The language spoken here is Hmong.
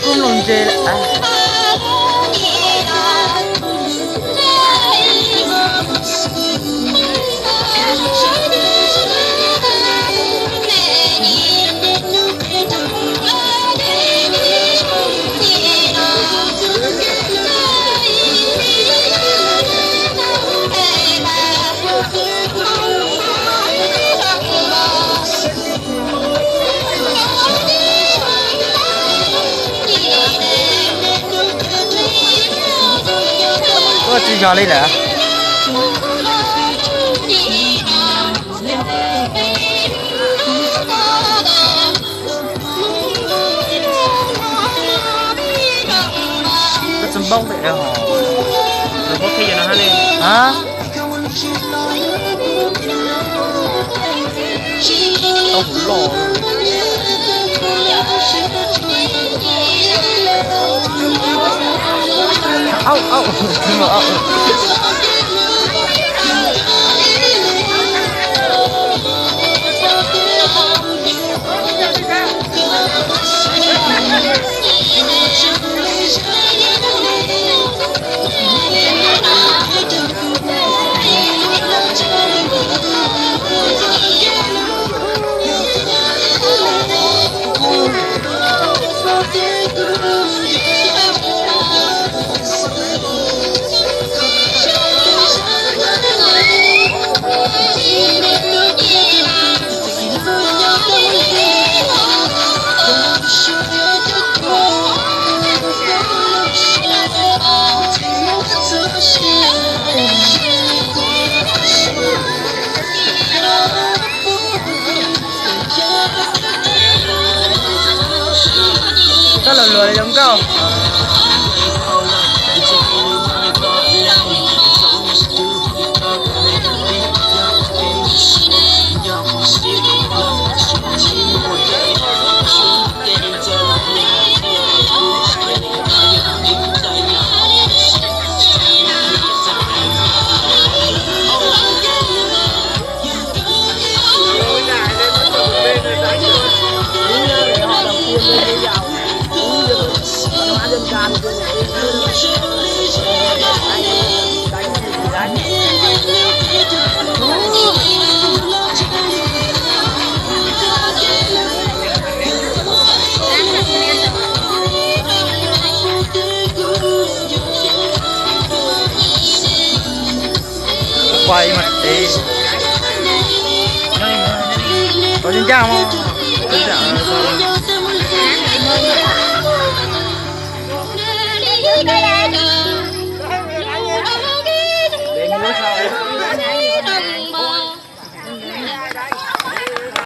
Kuj los ntse lawm. Ua tsis zog li lawm. Koj tsis npauj pem hos, lawv muab qhib yog no hab ne. Ha? Tau kuv los. Au, au. Koj los luag li zoo nkauj. Pais mas tes. Ua ncaj ncaj mog.